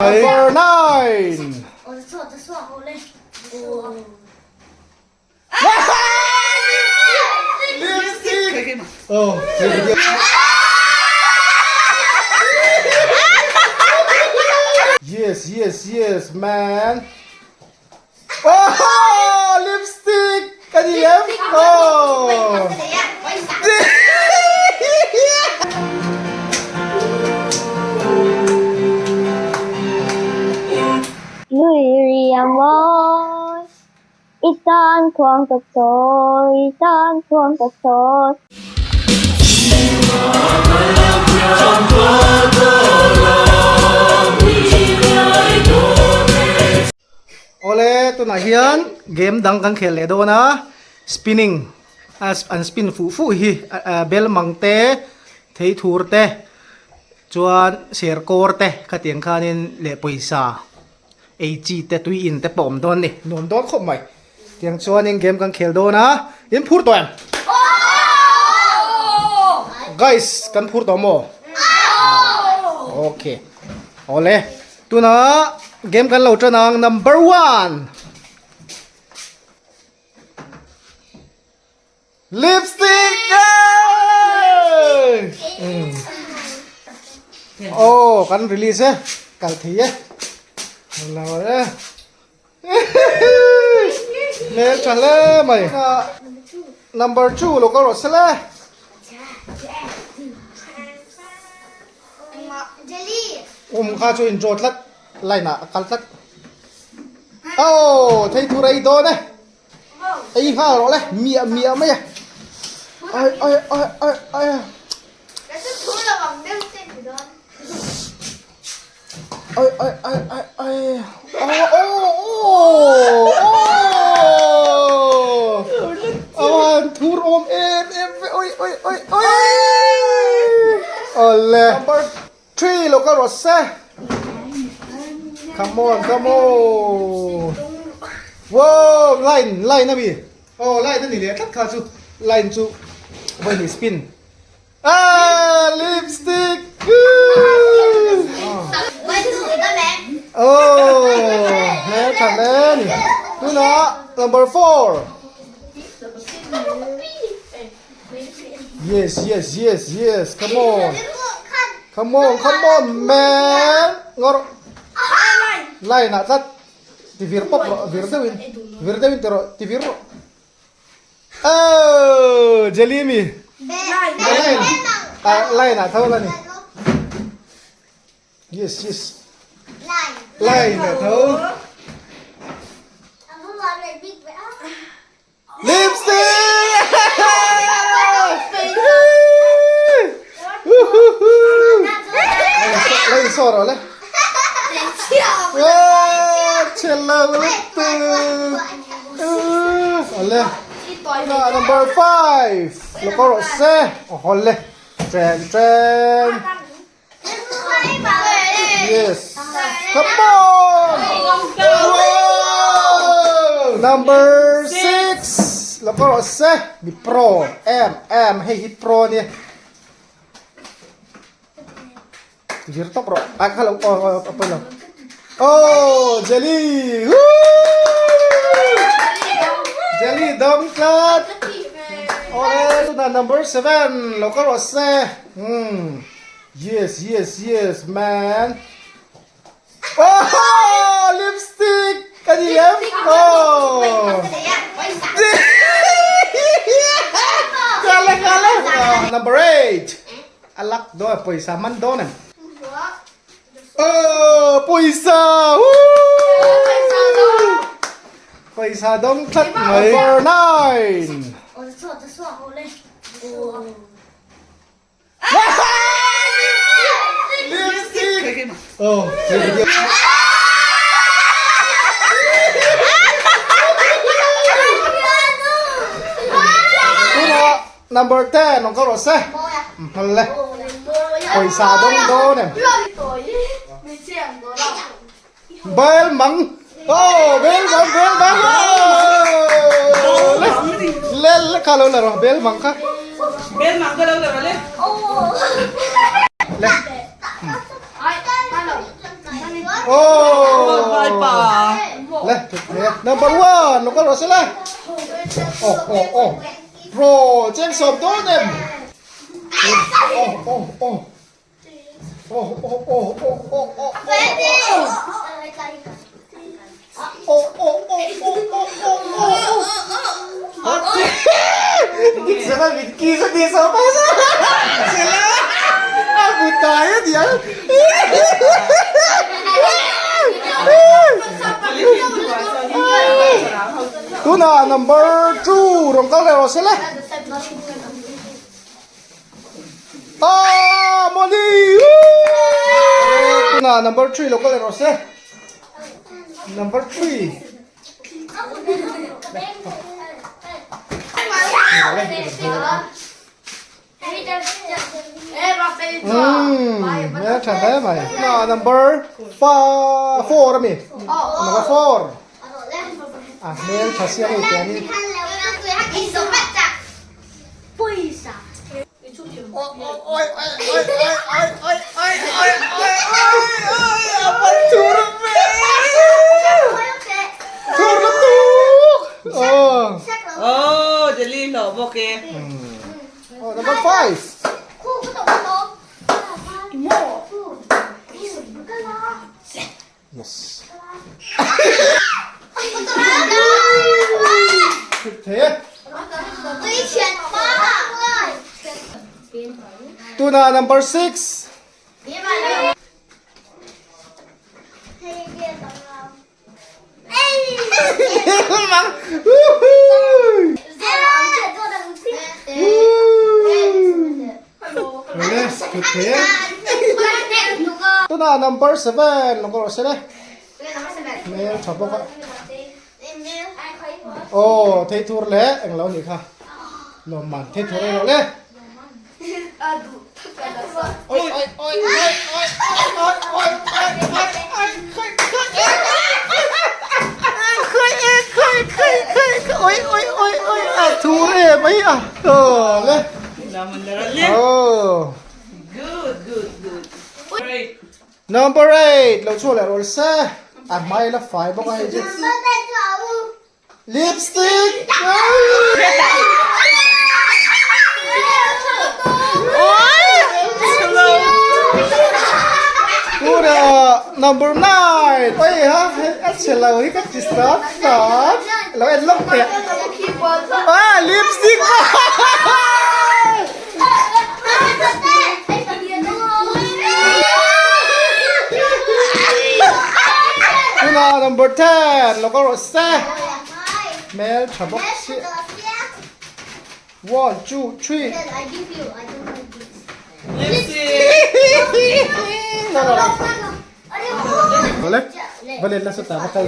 Number 9. Lipstick. Oh. Yes, yes, yes, man. Oh, lipstick. Ka ni em? Oh. Lui ria mawi, i tan khuang ka chawi, i tan khuang ka chawi. Awle tunah hian game dang kan khel leh dawn a spinning an spin fuh fuh hi bel mang te thei thur te chuan ser kawr te khatiang khanin leh pawisa ei chi te tui in te pawh a awm dawn a ni nuam dawn khawp mai tiang chuanin game kan khel dawn a in phur tawh em guys kan phur tawh maw okay awle. Tuna game kan lo tan ang number one lipstick oh kan release e kal thei e lo e hmel tha hle mai number 2 lo kal rawh se le Um kha chu in draw tlat line ah a kal tlat oh thei tur ei dawn e ei nghal rawh le miah miah mai a ai ai ai ai ai ai ai ai ai ai oh oh oh oh thur awm em em ve oi oi oi oi ole number 3 lo ka rawh se come on come on wow line line ami oh line ani leh tlat kha chu line chu vawi spin Ah, lipstick. Oh, he tha hle ni. Tuna number 4. Yes, yes, yes, yes. Come on. Come on, come on, man. Ngor. Line ah tlat. Ti vir pop rawh, vir deuhin. Vir deuhin ti rawh, ti vir rawh. Oh, jelly mi. Line. Ah, line ah tho la ni. Yes, yes. Line ah tho. Lipstick! Lên so rồi đấy. Awle number 5 lo kawr rawh se awle chen chen yes come on number 6 lo kawr rawh se mi pro em em hei hi pro ania. Vir tawp rawh. Ah, kha lo. Oh, oh, oh, lo. Oh, jelly. Woo! Jelly dong tlat. Oh, tuna number 7. Lo ka rawh se. Hmm. Yes, yes, yes, man. Oh, lipstick. Ka ni em? Oh. Kale, kale. Number 8. A lak dawn a pawisa man dawn em? Aww pawisa Woo! Pawisa dawng tlat mai. Number 9. Lipstick. Oh. Number 10 awm kha rawh se. Hmel le. Pawisa dawng dawn em? Bel mang. Oh, bel mang, bel mang. Le le kha lo la rawh bel mang kha. Bel mang kha lo la rawh le. Le. Oh! Vai pa. Le, le. Number 1, lo kal rawh se le. Oh, oh, oh. Pro, cheng sawm dawn em. Oh, oh, oh. Oh, oh, oh, oh, oh, oh. Oh, oh, oh, oh, oh, oh, oh. Dik sana mit ki sa di sa pa sa. Sila. A butai a dia. Tuna number 2 rong kal reo sele. Ah, Moni. Tuna number 3 lo kal reo se. Number 3. Tha hle mai. Na number 4 ami. Number 4. A hmel tha siam ei te ani. Oi oi oi oi oi oi oi oi oi a pan thur ve. Thur lutuk. Oh. Oh, Jelly lo bawk e. Oh, number 5. Yes. Thế. Tuna number 6. Mang. Woohoo. Le, thế. Tuna number 7. Lo ko se le. Mel tha bawk a. Aw, thei thur le eng lo nih kha. Lawmman thei thur erawh le. Oi oi oi oi oi oi oi oi oi oi khoi khoi khoi e khoi khoi khoi oi oi oi oi a thur e mai a. Aw le. Aw. Good good good. Great. Number 8 lo chhuah leh rawl se a hmai la fai bawk a hei chu lipstick Tuna number 9 oi ha hei a chhe lo hi ka ti sat sat lo en lawk teh ah lipstick. Tuna number 10 lo ka rawh se hmel tha bawk si 1 2 3 Vale vale la sota va kal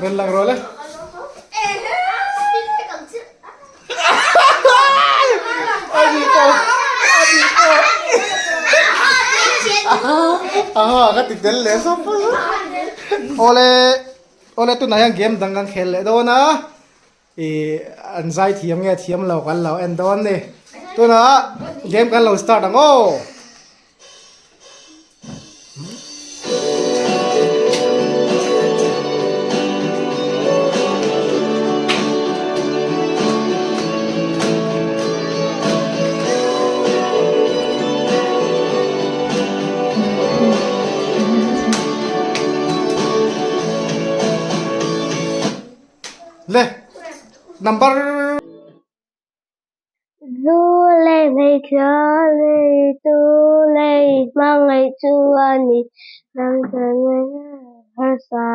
ren lang rawh le. Aha ka ti tel leh sawp a. Awle awle tunah hian game dang kan khel leh dawn a ih an zai thiam nge thiam lo kan lo en dawn a ni tunah game kan lo start ang aw. Le number Zu lei hmeichhia lei tu lei hmangaih chu a ni dang ta ngai harsa.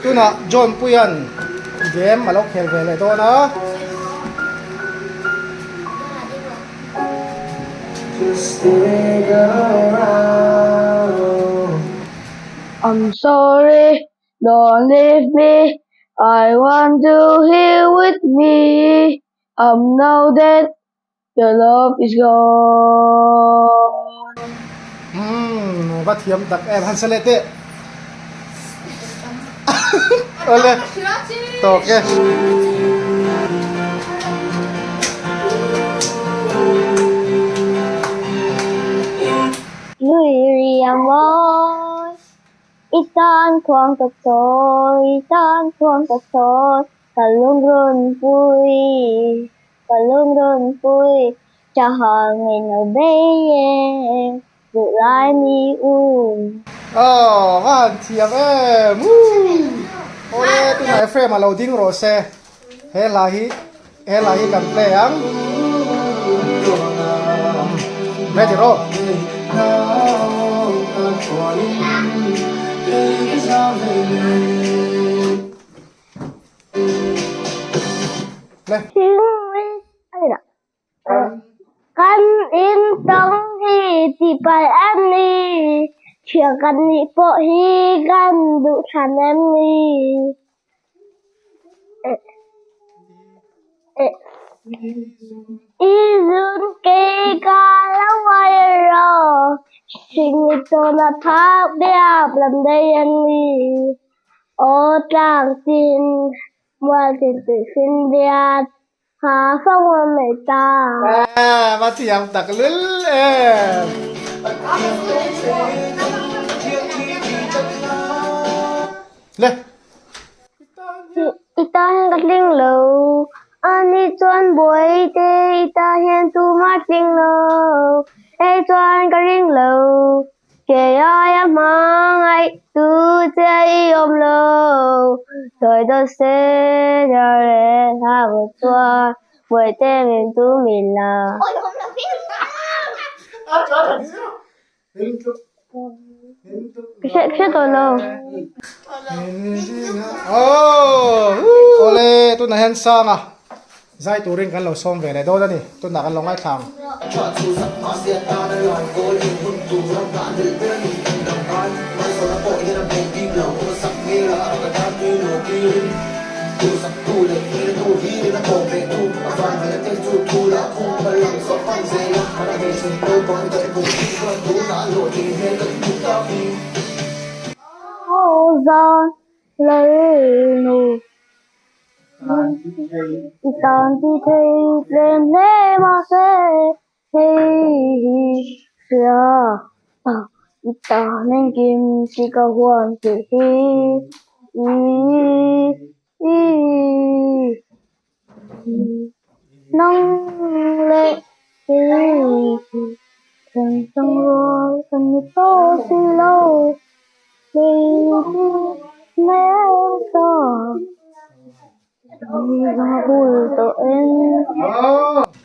Tunah John Puia'n game a lo khel ve leh dawn a. I'm sorry, don't leave me, I want you here with me, I'm now that your love is gone. Umm va thiam tak em han sa leh teh. Awle tawk e. I tan khuang ka chawi, i tan khuang ka chawi, ka lungrun pui, ka lungrun pui, Chaha ngei no bei e, duh lai mi u. Aw va han thiam em woo awle tunah Ephraim a lo ding rawh se he hla hi he hla hi kan play ang ready rawh. Le. Kan in tawng hi tihpalh a ni, thian kan nih pawh hi kan duh than em ni? I zun kei ka lo ngai rawh, hringmi tawn a phak biak lam dei a ni. Aw tlang tin, mual tin tui fin biak. Ha fo a mai ta. Em a thiam tak lul em. Le. I ta hian ka tling lo. Ani chuan buaite i ta hian tumah tling lo. Hei chuan ka ring lo. Kei aia hmangaih tu che i awm lo, sawi dawn se dar leh hlau chuan buaite min tum ila. Hre tawh lo. Awle tunah hian Sanga Zai turin kan lo sawm ve leh dawn a ni, tunah kan lo ngaithla ang. I tan ti thei tlem hle mahse hei hi hria i tan engkim chi ka huam tih hi i i nang leh kei hi then chang rual kan ni tawh si lo.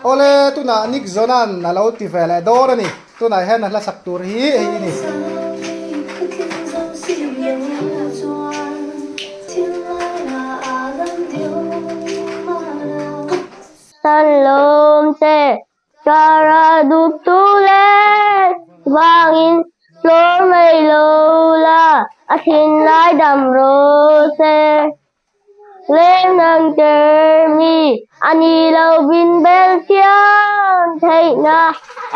Awle tunah Nick Zonan a lo ti ve leh dawn a ni. Tunah hian a hla sak tur hi hei i ni. Tara duhtu leh vangin tlawm mai lo la, a thinlai dam rawh se. Leng nang ter mi a ni lo bin bel thiam theihna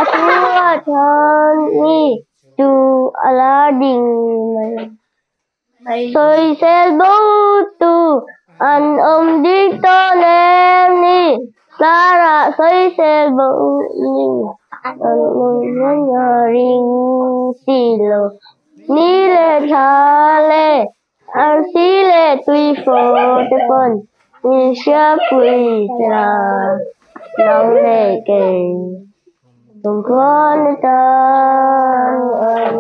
a thu a than mi chu a la ding mai. Sawisel bo tu an awm dik tawn em ni? Tlarah sawisel bo ning an awm hian a ring si lo. Ni leh thla leh arsi leh tuifawh te pawn min hriatpui che a, nang leh kei kumkhuan atan an.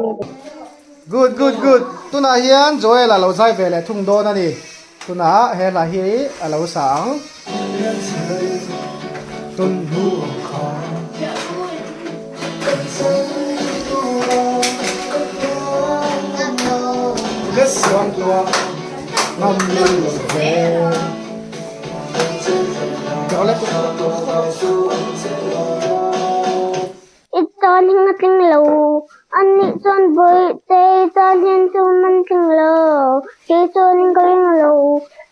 Good good good tunah hian Joel a lo zai ve leh thung dawn a ni tunah he hla hi a lo sa ang. I tan hi a tling lo, anih chuan bawihte i tan hian chum an tling lo, kei chuan ka ring lo,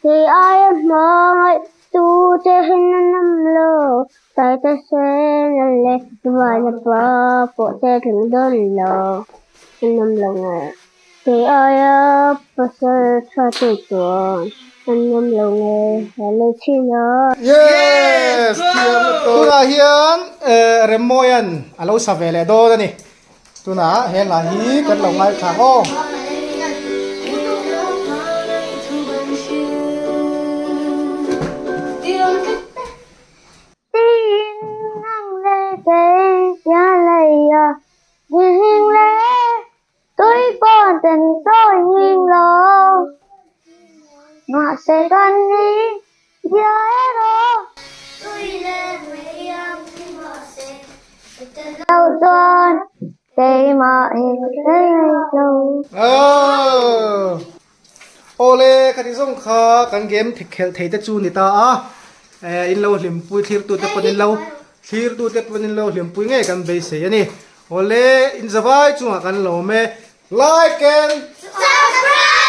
kei aia hmangaih tu che hian an awm lo, Taite Sena leh Vana pa pawh che tling dawn lo, an awm lo nge. Kei aia pasal tha te chuan an awm lo nge hello chhin a. Yes! Thiam lutuk. Tunah hian Remmawia'n a lo sa ve leh dawn a ni. Tunah he hla hi kan lo ngaithla ang aw. Mahse kan ni bia erawh. Tui leh mei ang hi mahse i tel lo chuan keimah in thei lo. Aww. Awle khati zawng kha kan game khelh thei te chu ni ta a, in lo hlimpui thlirtute pawn in lo thlirtute pawn in lo hlimpui ngei kan beisei a ni. Awle in zavai chungah kan lawm e. Like and Subscribe!